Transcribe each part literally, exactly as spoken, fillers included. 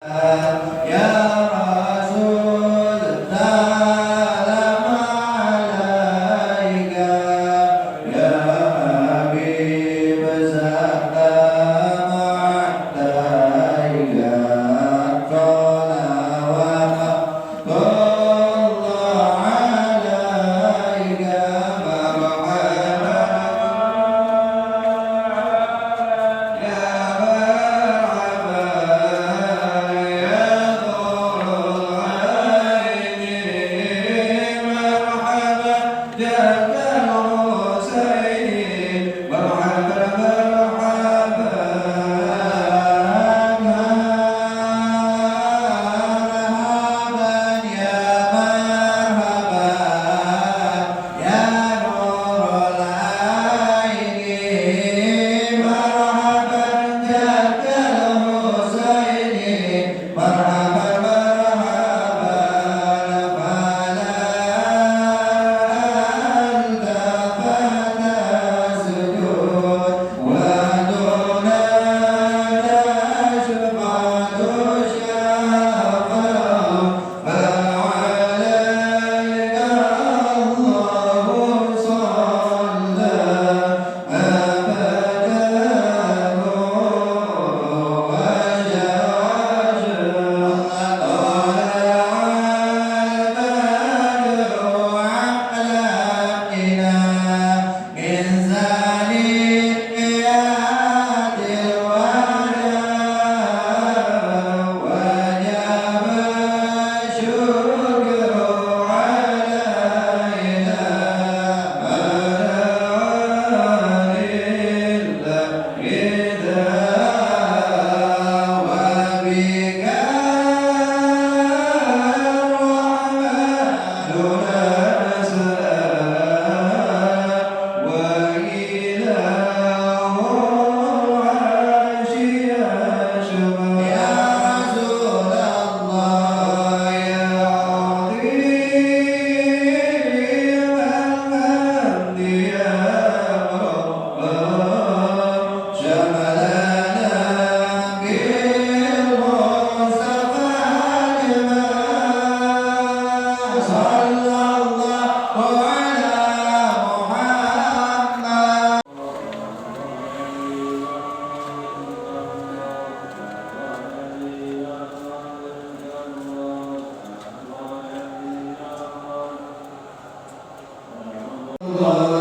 Ya Rasul, salam alaika. Ya Habib, salam alaika. Salawat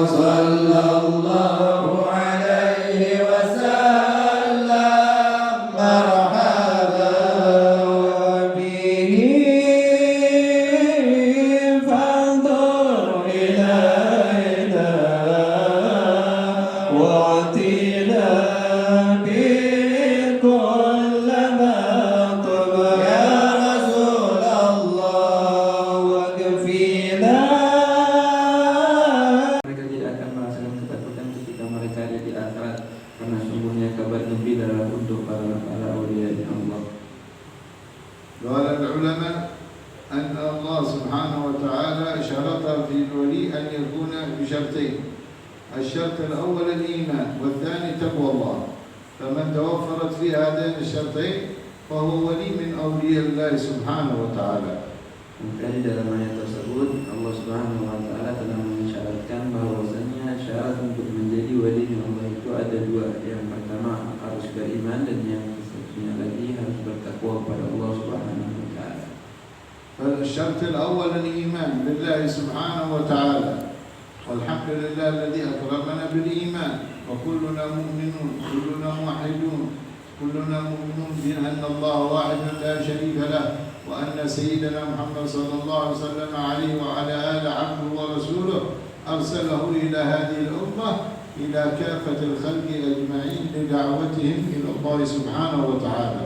صلى الله عليه وسلم. مرحبا به، فانظر إلينا واعطنا به كل ما طلب. يا رسول الله، Mereka tidak akan merasakan ketakutan ketika mereka ada di akhirat, karena sungguhnya kabar gembiralah untuk para, para aulia Allah. قال العلماء أن الله سبحانه وتعالى شرط في الولي أن يكون بشرطين. الشرط الأول الإيمان، والثاني تقوى الله. فمن توفرت فيه هذين الشرطين فهو ولي من أولياء الله سبحانه وتعالى. Maka di dalam ayat tersebut, Allah Subhanahu wa Ta'ala telah mensyaratkan bahwasanya syarat untuk menjadi wali Allah itu ada dua. Yang pertama, harus beriman, dan yang satunya lagi harus bertakwa kepada Allah Subhanahu wa Ta'ala. فالشرط الأول الإيمان بالله سبحانه وتعالى. والحمد لله الذي أكرمنا بالإيمان، وكلنا مؤمنون، كلنا موحدون، كلنا مؤمنون بأن الله واحد لا شريك له، وأن سيدنا محمد صلى الله عليه وسلم عليه وعلى آله عبده ورسوله، أرسله إلى هذه الأمة إلى كافة الخلق أجمعين لدعوتهم إلى الله سبحانه وتعالى.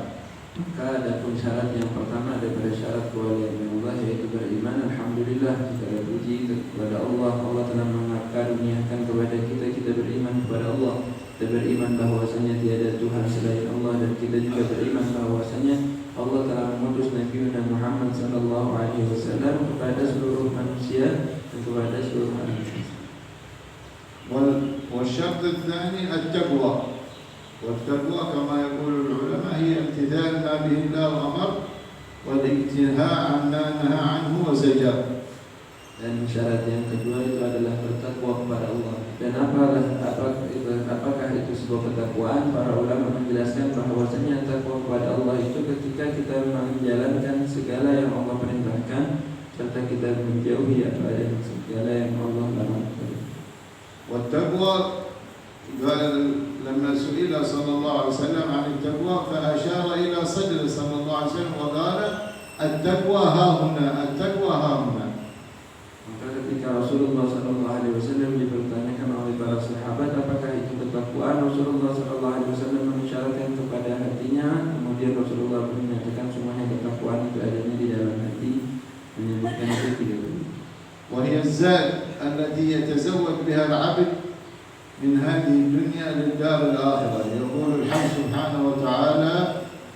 Maka adapun syarat yang pertama daripada syarat keuwalian Allah, yaitu beriman. Alhamdulillah, segala puji kepada Allah. Allah telah mengaruniakan kepada kita, kita beriman kepada Allah. Kita beriman bahwasanya tiada Tuhan selain Allah, dan kita juga beriman bahwasanya Allah telah mengutus Nabi Muhammad sallallahu alaihi wasallam kepada seluruh manusia dan kepada seluruh alam semesta. وال-، والشرط الثاني التقوى. والتقوى كما يقول العلماء هي امتثال ما به الله أمر والاجتناب عما نهى عنه وزجر. Dan syarat yang kedua itu adalah bertakwa kepada Allah. Dan apalah, apa-, apakah itu sebuah ketakwaan? Para ulama menjelaskan bahwasanya takwa kepada Allah itu ketika kita menjalankan segala yang Allah perintahkan serta kita menjauhi apa yang segala yang Allah larang. والتقوى، قال لما سئل صلى الله عليه وسلم عن التقوى فأشار إلى صدره صلى الله عليه وسلم وقال: التقوى ها هنا، التقوى ها هنا. Maka ketika Rasulullah sallallahu alaihi wasallam dipertanyakan oleh para sahabat apakah itu ketakwaan, Rasulullah sallallahu alaihi wasallam mengisyaratkan kepada hatinya, kemudian Rasulullah menyatakan sungguhnya ketakwaan itu adanya di dalam hati, menyebutkan itu tiga kali. وهي الزاد التي يتزود بها العبد من هذه الدنيا للدار الآخرة. يقول الحق سبحانه وتعالى: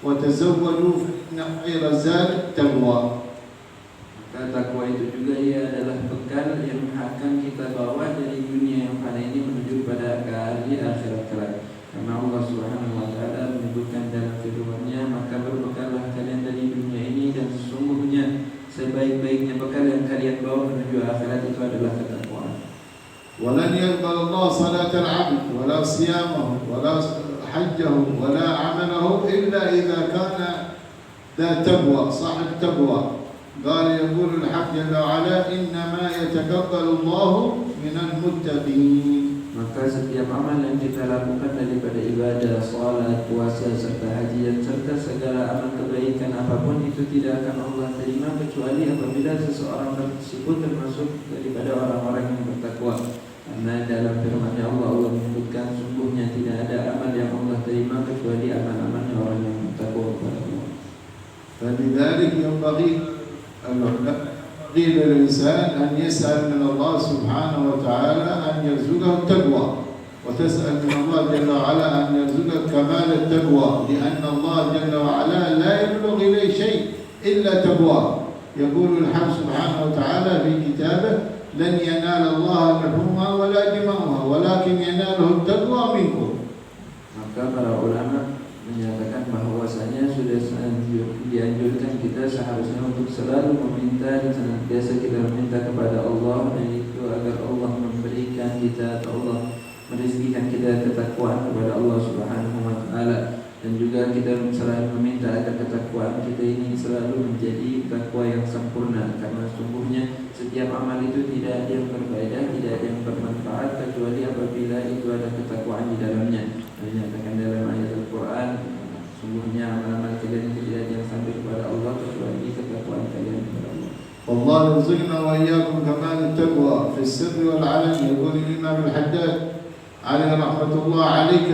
وتزودوا فإن خير الزاد التقوى. Maka takwa itu juga ia adalah bekal yang akan kita bawa dari dunia yang fana ini menuju pada hari akhirat kelak. Karena Allah Subhanahu wa Ta'ala menyebutkan dalam firman-Nya, "Maka berbekallah kalian dari dunia ini, dan sesungguhnya sebaik-baiknya bekal yang kalian bawa menuju akhirat itu adalah ketakwaan." ولن يقبل الله صلاة العبد ولا صيامه ولا حجه ولا عمله إلا إذا كان ذا تقوى، صاحب تقوى. قال، يقول الحق جل وعلا: إنما يتقبل الله من المتقين. Maka setiap amal yang kita lakukan daripada ibadah, salat, puasa, serta haji, dan serta segala amal kebaikan apapun itu tidak akan Allah terima kecuali apabila seseorang tersebut termasuk daripada orang-orang yang bertakwa. Karena dalam firman-Nya Allah, Allah menyebutkan, "Sungguhnya tidak ada amal yang Allah terima kecuali amal-amalnya orang yang bertakwa kepada Allah." فلذلك ينبغي، ينبغي للإنسان أن يسأل من الله سبحانه وتعالى أن يرزقه التقوى، وتسأل من الله جل وعلا أن يرزقك كمال التقوى، لأن الله جل وعلا لا يبلغ إليه شيء إلا تقوى. يقول الحق سبحانه وتعالى في كتابه: لن ينال الله لحومها ولا دماؤها ولكن يناله التقوى منكم. Maka para ulama menyatakan bahwasanya sudah seanjur-, dianjurkan kita seharusnya untuk selalu meminta dan senantiasa kita meminta kepada Allah, dan itu agar Allah memberikan kita atau Allah merezekikan kita ketakwaan kepada Allah Subhanahu wa Ta'ala. Dan juga kita selalu meminta agar ketakwaan kita ini selalu menjadi takwa yang sempurna, karena sungguhnya setiap amal itu tidak ada yang berfaedah, tidak ada yang bermanfaat kecuali apabila itu ada ketakwaan di dalamnya. Dinyatakan dalam ayat Al-Quran, "Sungguhnya amal-amal kalian itu tidak ada yang sampai kepada Allah kecuali ketakwaan kalian kepada Allah." والله يرزقنا وإياكم كمال التقوى في السر والعلن. يقول الإمام الحداد عليه رحمة الله: عليك،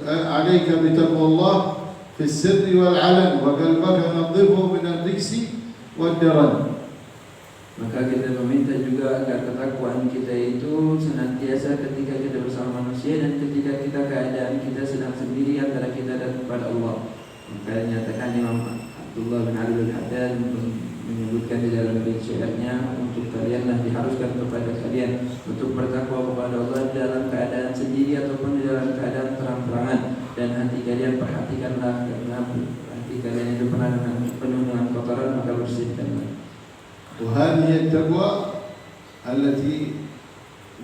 عليك بتقوى الله في السر والعلن، وقلبك نظفه من الرجس والدرن. Maka kita meminta juga agar ketakwaan kita itu senantiasa ketika kita bersama manusia dan ketika kita keadaan kita sedang sendiri antara kita dan kepada Allah. Maka nyatakan Imam Abdullah bin Ali Al-Haddad men-, menyebutkan di dalam bait syairnya, "Untuk kalianlah diharuskan kepada kalian untuk bertakwa kepada Allah dalam keadaan sendiri ataupun di dalam keadaan terang-terangan, dan hati kalian perhatikanlah, karena hati kalian itu pernah dengan, penuh dengan kotoran, maka bersihkanlah." وهذه التقوى التي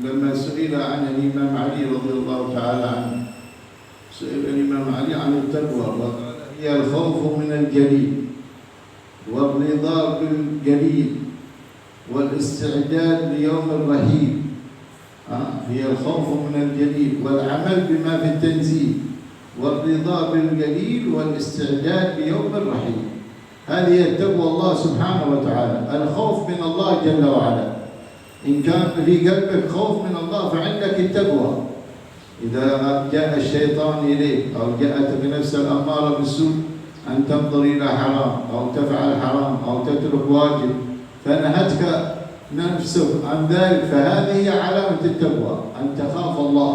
لما سئل عن الإمام علي رضي الله تعالى عنه، سئل الإمام علي عن التقوى وقال: هي الخوف من الجليل، والرضا بالقليل، والاستعداد ليوم الرحيل. ها؟ هي الخوف من الجليل، والعمل بما في التنزيل، والرضا بالقليل، والاستعداد ليوم الرحيل. هذه التقوى الله سبحانه وتعالى، الخوف من الله جل وعلا. إن كان في قلبك خوف من الله فعندك التقوى. إذا جاء الشيطان إليك أو جاءتك النفس الأمارة بالسوء أن تنظر إلى حرام أو تفعل حرام أو تترك واجب، فنهتك نفسك عن ذلك، فهذه علامة التقوى، أن تخاف الله.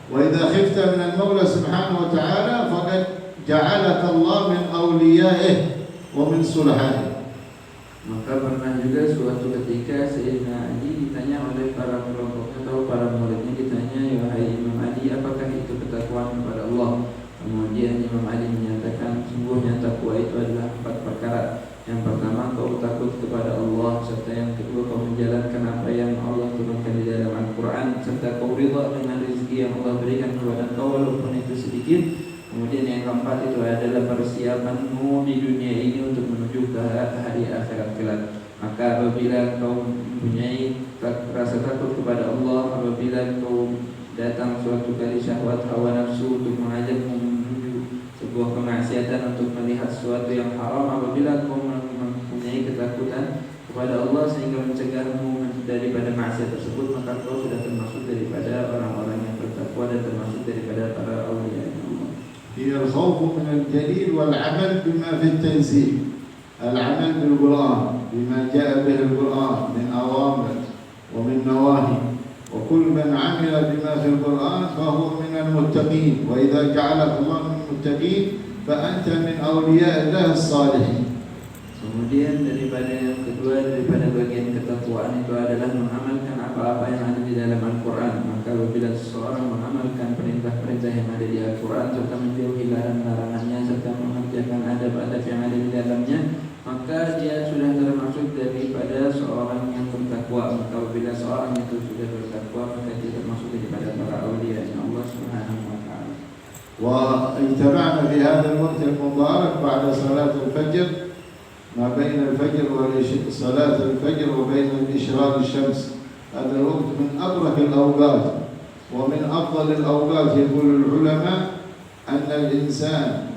وإذا خفت من المولى سبحانه وتعالى فقد جعلك الله من أوليائه ومن صلحائه. Maka pernah juga suatu ketika Sayyidina Ali ditanya oleh para kelompoknya atau para muridnya, ditanya, "Ya hai Imam Ali, apakah itu ketakwaan kepada Allah?" Allah berikan kepada engkau walaupun itu sedikit. Kemudian yang keempat itu adalah persiapanmu di dunia ini untuk menuju ke ha-, hari akhirat kelak. Maka apabila engkau mempunyai tak-, rasa takut kepada Allah, apabila engkau datang suatu kali syahwat hawa nafsu untuk mengajakmu menuju sebuah kemaksiatan, untuk melihat sesuatu yang haram, apabila engkau mem-, mempunyai ketakutan kepada Allah sehingga mencegahmu daripada maksiat tersebut, maka engkau sudah termasuk daripada orang-orang yang bertakwa dan termasuk daripada para aulia Allah. هي الخوف من الجليل والعمل بما في التنزيل. العمل بالقرآن، بما جاء به القرآن من أوامر ومن نواهي. وكل من عمل بما في القرآن فهو من المتقين. وإذا جعلك الله من المتقين فأنت من أولياء الله الصالحين. Kemudian daripada yang kedua daripada bagian ketakwaan itu adalah mengamalkan apa-apa yang ada di dalam Al-Quran. Maka apabila seseorang mengamalkan perintah-perintah yang ada di Al-Quran serta menjauhi larangan-larangannya serta mengerjakan adab-adab yang ada di dalamnya, maka dia sudah termasuk daripada seorang yang bertakwa. Maka apabila seorang itu sudah bertakwa, maka dia termasuk daripada para aulia Allah Subhanahu wa Taala. واجتمعنا في هذا الوقت المبارك بعد صلاة الفجر، ما بين الفجر والعش-، صلاة الفجر وبين إشراق الشمس. هذا الوقت من أبرك الأوقات ومن أفضل الأوقات. يقول العلماء أن الإنسان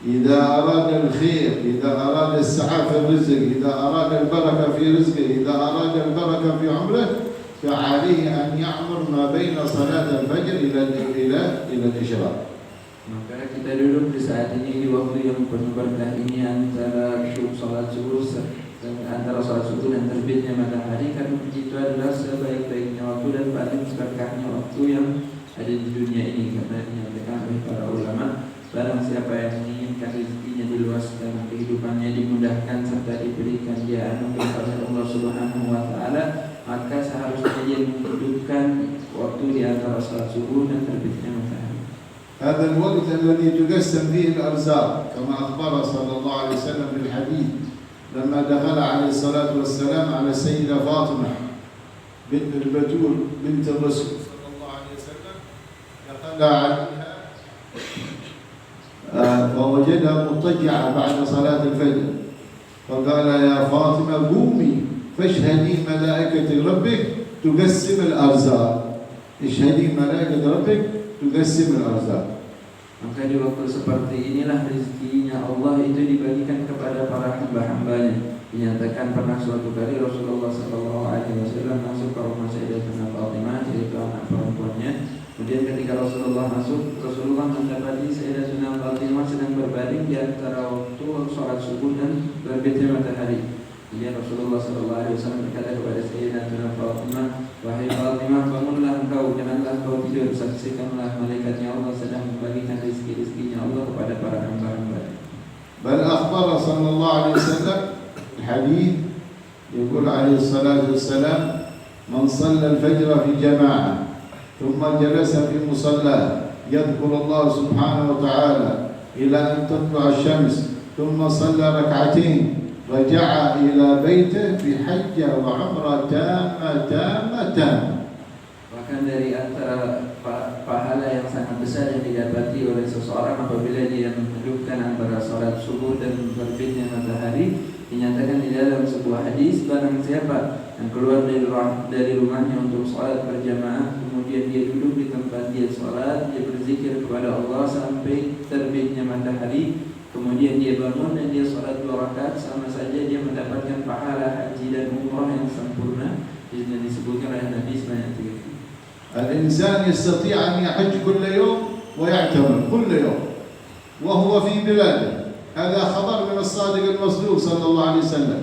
إذا أراد الخير، إذا أراد السعة في الرزق، إذا أراد البركة في رزقه، إذا أراد البركة في عمره، فعليه أن يعمر ما بين صلاة الفجر إلى، إلى، إلى الإشراق. Maka kita duduk di saat ini di waktu yang penuh berkah ini antara syuk salat subuh se-, antara salat subuh dan terbitnya matahari, karena itu adalah sebaik-baiknya waktu dan paling berkahnya waktu yang ada di dunia ini, karena dinyatakan oleh para ulama, barang siapa yang menginginkan rezekinya diluaskan, kehidupannya dimudahkan, serta diberikan dia anugerah oleh Allah Subhanahu wa Taala, maka seharusnya dia menghidupkan waktu di antara salat subuh dan terbitnya matahari. هذا الوقت الذي تقسم فيه الأرزاق، كما أخبر صلى الله عليه وسلم في الحديث، لما دخل عليه الصلاة والسلام على السيدة فاطمة بنت البتول بنت الرسول صلى الله عليه وسلم، دخل عليها، آه، فوجدها مضطجعة بعد صلاة الفجر، فقال: يا فاطمة، قومي فاشهدي ملائكة ربك تقسم الأرزاق. اشهدي ملائكة ربك تقسم الأرزاق. Maka di waktu seperti inilah rezekinya Allah itu dibagikan kepada para hamba-hambanya. Dinyatakan pernah suatu kali Rasulullah sallallahu alaihi wasallam masuk ke rumah Sayyidatina Fatimah, yaitu anak perempuannya. Kemudian ketika Rasulullah masuk, Rasulullah mendapati Sayyidatina Fatimah sedang berbaring di antara waktu salat subuh dan terbitnya matahari. Kemudian Rasulullah sallallahu alaihi wasallam berkata kepada Sayyidatina Fatimah, "Wahai Fatimah, bangunlah engkau, janganlah engkau tidur, saksikanlah malaikatnya Allah sedang membagikan rezeki-rezekinya Allah kepada para hamba-hamba." بل أخبر صلى الله عليه وسلم الحديث، يقول عليه الصلاة والسلام: من صلى الفجر في جماعة ثم جلس في مصلاه يذكر الله سبحانه وتعالى إلى أن تطلع الشمس، ثم صلى ركعتين، رجع إلى بيته بحجة وعمرة تامة، تامة، تامة. Bahkan dari antara pa-, pahala yang sangat besar yang didapati oleh seseorang apabila dia menghidupkan antara salat subuh dan terbitnya matahari, dinyatakan di dalam sebuah hadis, barang siapa yang keluar dari rah-, dari rumahnya untuk salat berjamaah, kemudian dia duduk di tempat dia salat, dia berzikir kepada Allah sampai terbitnya matahari, kemudian dia bangun dan dia salat dua rakaat, sama saja dia mendapatkan pahala haji dan umrah yang sempurna, yang disebutkan oleh Nabi sebanyak tiga kali. الإنسان يستطيع أن يحج كل يوم ويعتمر كل يوم وهو في بلاده. هذا خبر من الصادق المصدوق صلى الله عليه وسلم.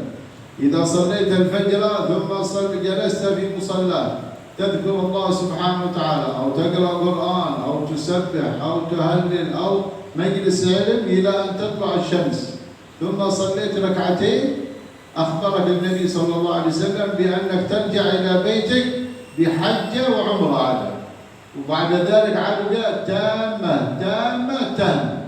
إذا صليت الفجر ثم صل-، جلست في مصلى تذكر الله سبحانه وتعالى أو تقرأ قرآن أو تسبح أو تهلل أو مجلس علم إلى أن تطلع الشمس، ثم صليت ركعتين، أخبرك النبي صلى الله عليه وسلم بأنك ترجع إلى بيتك بحجة وعمرة عادة. وبعد ذلك عادة تامة، تامة، تامة.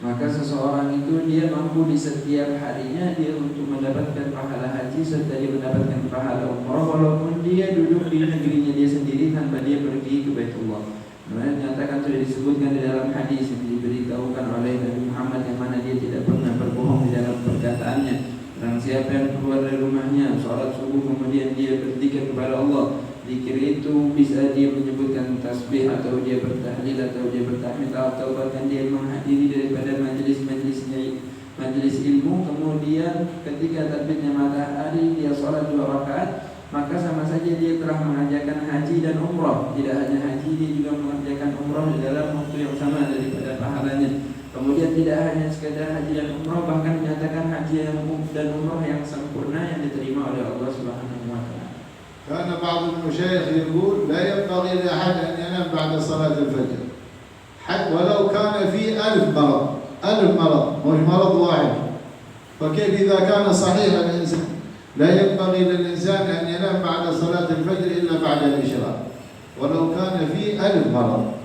Maka seseorang itu dia mampu di setiap harinya dia untuk mendapatkan pahala haji serta dia mendapatkan pahala umrah walaupun dia duduk di negerinya dia sendiri tanpa dia pergi ke Baitullah. Kemudian dinyatakan sudah disebutkan di dalam hadis yang diberitahukan oleh Nabi Muhammad yang mana dia tidak pernah berbohong di dalam perkataannya. Barang siapa yang keluar dari rumahnya, salat subuh, kemudian dia berzikir kepada Allah, zikir itu bisa dia menyebutkan tasbih atau dia bertahlil atau dia bertahmid atau bahkan dia menghadiri daripada majlis-majlisnya, majlis ilmu, kemudian ketika terbitnya matahari dia salat dua rakaat, maka sama saja dia telah mengerjakan haji dan umrah. Tidak hanya haji, dia juga mengerjakan umrah di dalam waktu yang sama daripada pahalanya. Kemudian tidak hanya sekadar haji dan umrah, bahkan dinyatakan haji yang um-, dan umrah yang sempurna yang diterima oleh Allah Subhanahu wa taala. كان بعض المشايخ يقول: لا ينبغي لأحد أن ينام بعد صلاة الفجر، حتى ولو كان في ألف مرض، ألف مرض، مش مرض واحد. فكيف إذا كان صحيح الإنسان؟ لا ينبغي للإنسان أن ينام بعد صلاة الفجر إلا بعد الإشراق، ولو كان في ألف مرض.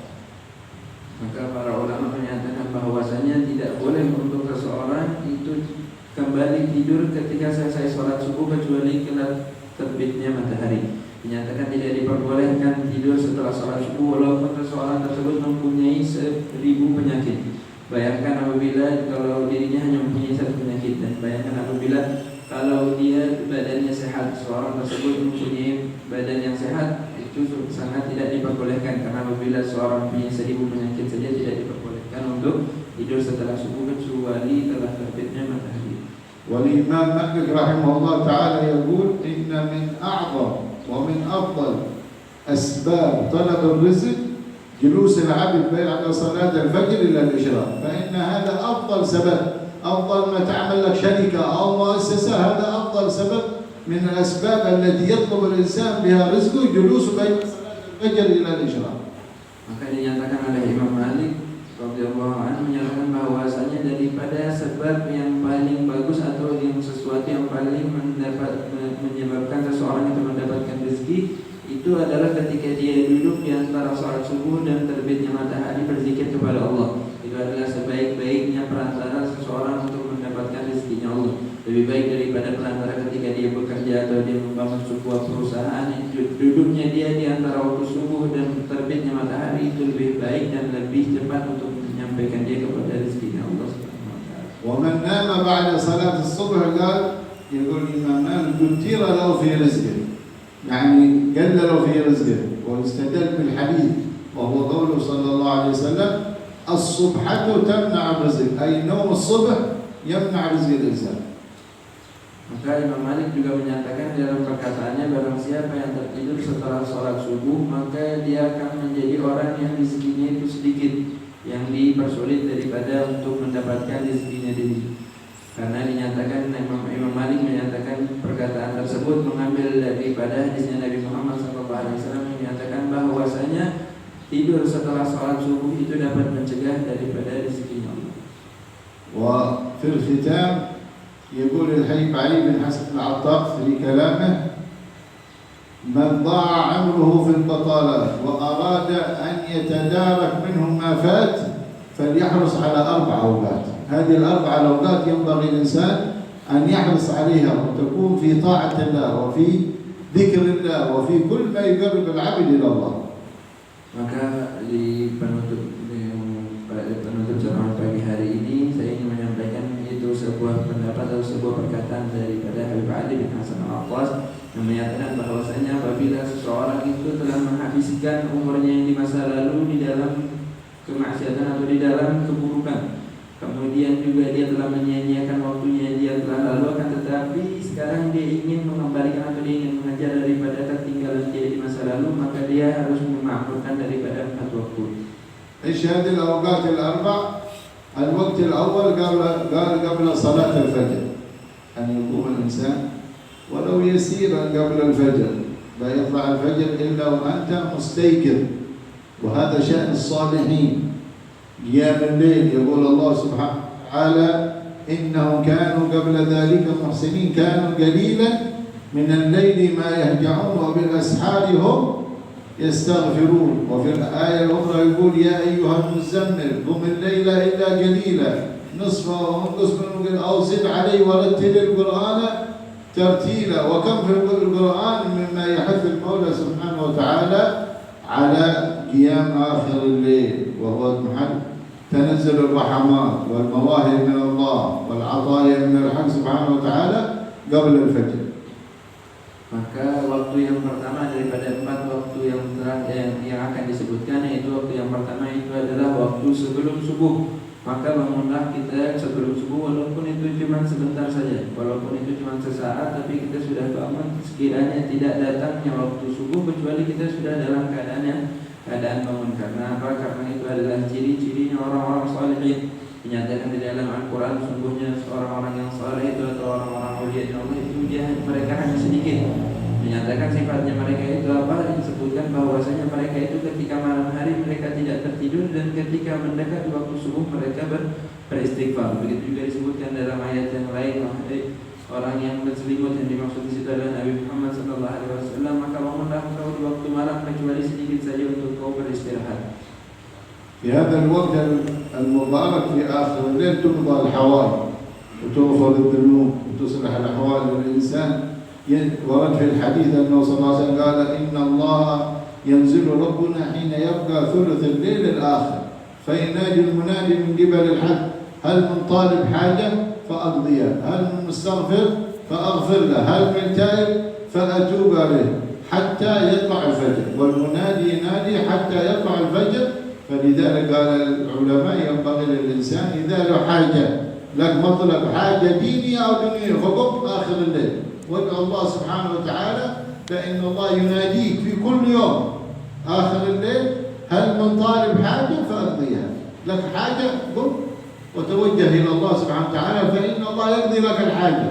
Maka para ulama menyatakan bahwasanya tidak boleh untuk seseorang itu kembali tidur ketika selesai salat subuh kecuali kena terbitnya matahari. Dinyatakan tidak diperbolehkan tidur setelah salat subuh walaupun seseorang tersebut mempunyai seribu penyakit. Bayangkan apabila kalau dirinya hanya mempunyai satu penyakit, dan bayangkan apabila kalau dia badannya sehat, seorang tersebut mempunyai badan yang sehat, itu sangat tidak diperbolehkan, karena apabila seorang punya seribu penyakit saja tidak diperbolehkan untuk tidur setelah subuh kecuali telah terbitnya matahari. والإمام مالك رحمه الله تعالى يقول: إن من أعظم ومن أفضل أسباب طلب الرزق جلوس العبد بعد صلاة الفجر إلى الإشراق، فإن هذا أفضل سبب، أفضل ما تعمل لك شركة أو مؤسسة، هذا أفضل سبب من الأسباب التي يطلب الإنسان بها رزقه، جلوس بين صلاة الفجر إلى الإشراق. Maka dinyatakan oleh Imam Malik radhiyallahu anhu menyatakan bahwasanya daripada sebab yang paling bagus atau yang sesuatu yang paling mendapat, me-, menyebabkan seseorang itu mendapatkan rezeki, itu adalah ketika dia duduk di antara salat subuh dan terbitnya matahari berzikir kepada Allah. Itu adalah sebaik-baiknya perantara seseorang untuk mendapatkan rezekinya Allah. Lebih baik daripada perantara ketika dia bekerja atau dia membangun sebuah perusahaan yang du-, duduknya dia di antara waktu subuh dan terbitnya matahari itu lebih baik dan lebih cepat untuk menyampaikan dia kepada rezekinya Allah Subhanahu wa taala. ومن نام بعد صلاة الصبح قال، يقول الإمام مالك، جتر له في رزقه. يعني قللوا في رزقه، واستدل بالحديث، وهو قوله صلى الله عليه وسلم: الصبحة تمنع الرزق، أي نوم الصبح يمنع رزق الإنسان. Maka Imam Malik juga menyatakan dalam perkataannya, barang siapa yang tertidur setelah salat subuh, maka dia akan menjadi orang yang rezekinya itu sedikit, yang dipersulit daripada untuk mendapatkan rezekinya diri. Karena dinyatakan Imam, Imam Malik menyatakan perkataan tersebut mengambil daripada hadisnya Nabi Muhammad sallallahu alaihi wasallam yang menyatakan bahwasanya tidur setelah salat subuh itu dapat mencegah daripada rezekinya Allah. وفي الختام يقول الحبيب علي بن حسن العطاس في كلامه: من ضاع عمره في البطالات وأراد أن يتدارك منه ما فات فليحرص على أربع أوقات. هذه الأربع أوقات ينبغي الإنسان أن يحرص عليها وتكون في طاعة الله وفي ذكر الله وفي كل ما يقرب العبد إلى الله. Maka di penutup, di, pada penutup ceramah pagi hari ini, saya ingin menyampaikan itu sebuah pendapat atau sebuah perkataan daripada Habib Ali bin Hasan Al-Attas yang menyatakan bahwasanya apabila seseorang itu telah menghabiskan umurnya yang di masa lalu di dalam kemaksiatan atau di dalam keburukan, kemudian juga dia telah menyia-nyiakan waktunya yang dia telah lalu, akan tetapi sekarang dia ingin mengembalikan atau dia ingin mengejar daripada ketinggalan dia di masa lalu, maka dia harus memakmurkan daripada empat waktu. إيش هذه الأوقات الأربع؟ الوقت الأول قبل، قال قبل صلاة الفجر، أن يقوم الإنسان ولو يسيرا قبل الفجر، لا يطلع الفجر إلا وأنت مستيقظ، وهذا شأن الصالحين. قيام الليل، يقول الله سبحانه وتعالى: إنهم كانوا قبل ذلك محسنين، كانوا قليلا من الليل ما يهجعون وبالأسحار هم يستغفرون. وفي الآية الأخرى يقول: يا أيها المزمل قم الليل إلا قليلا نصفه أو انقص منه قال: أو زد عليه ورتل القرآن ترتيلا. وكم في القرآن مما يحث المولى سبحانه وتعالى على قيام آخر الليل، وهو محل تنزل الرحمات والمواهب من الله والعطايا من الحق سبحانه وتعالى قبل الفجر. Maka waktu yang pertama daripada empat waktu yang tera-, yang, yang akan disebutkan, yaitu waktu yang pertama itu adalah waktu sebelum subuh. Maka bangunlah kita sebelum subuh, walaupun itu cuma sebentar saja, walaupun itu cuma sesaat, tapi kita sudah bangun sekiranya tidak datangnya waktu subuh, kecuali kita sudah dalam keadaan yang, keadaan bangun. Karena apa? Karena itu adalah ciri-cirinya orang-orang salihin. Dinyatakan di dalam Al-Quran, sungguhnya orang-orang yang saleh itu atau orang-orang aulia Allah itu, dia, mereka hanya sedikit. Dinyatakan sifatnya mereka itu apa? Disebutkan bahwasanya mereka itu ketika malam hari mereka tidak tertidur, dan ketika mendekati waktu subuh mereka ber-, beristighfar. Begitu juga disebutkan dalam ayat yang lain, wahai orang yang berselimut, yang dimaksud di situ adalah Nabi Muhammad sallallahu alaihi wasallam, maka bangunlah engkau di waktu malam kecuali sedikit saja untuk kau beristirahat. في هذا الوقت المبارك في آخر الليل تقضى الحوائج وتغفر الذنوب وتصلح الأحوال للإنسان. ورد في الحديث أنه صلى الله عليه وسلم قال: إن الله ينزل ربنا حين يبقى ثلث الليل الآخر، فينادي المنادي من قبل الحق: هل من طالب حاجة فأقضيها، هل من مستغفر فأغفر له، هل من تائب فأتوب عليه، حتى يطلع الفجر. والمنادي ينادي حتى يطلع الفجر. فلذلك قال العلماء: ينبغي للإنسان إذا له حاجة، لك مطلب حاجة دينية أو دنيوية، فقم آخر الليل وادعو الله سبحانه وتعالى، فإن الله يناديك في كل يوم آخر الليل: هل من طالب حاجة فأقضيها، لك حاجة، قم وتوجه إلى الله سبحانه وتعالى، فإن الله يقضي لك الحاجة.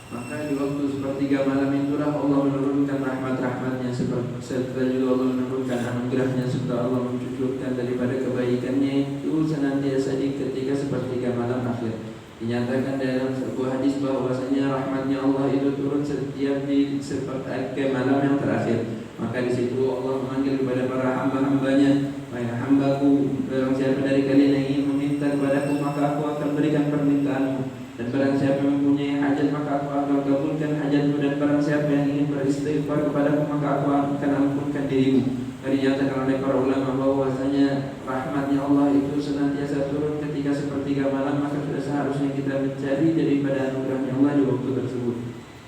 Maka di waktu sepertiga malam itulah Allah menurunkan rahmat-rahmat-Nya, seper-, serta juga Allah menurunkan anugerah-Nya, serta Allah mencucurkan daripada kebaikan-Nya itu senantiasa di ketika sepertiga malam akhir. Dinyatakan dalam sebuah hadis bahwasanya rahmat-Nya Allah itu turun setiap di sepertiga malam yang terakhir. Maka di situ Allah memanggil kepada para hamba-hamba-Nya, "Wahai hamba-Ku, barang siapa dari kalian yang ingin meminta kepada-Ku, maka Aku akan berikan permintaanmu. Dan barang siapa yang mempunyai hajat, maka Aku akan kabulkan hajatmu. Dan barang siapa yang ingin beristighfar kepada-Ku, maka Aku akan ampunkan dirimu." Dinyatakan oleh para ulama bahwasanya rahmat-Nya Allah itu senantiasa turun ketika sepertiga malam, maka sudah seharusnya kita mencari daripada anugerah-Nya Allah di waktu tersebut.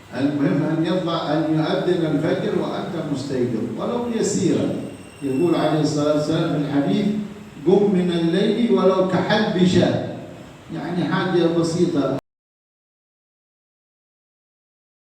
المهم أن يطلع، أن يؤذن الفجر وأنت مستيقظ ولو يسيرا. يقول عليه الصلاة والسلام في الحديث: قم من الليل ولو كحب شاة. يعني حاجة بسيطة.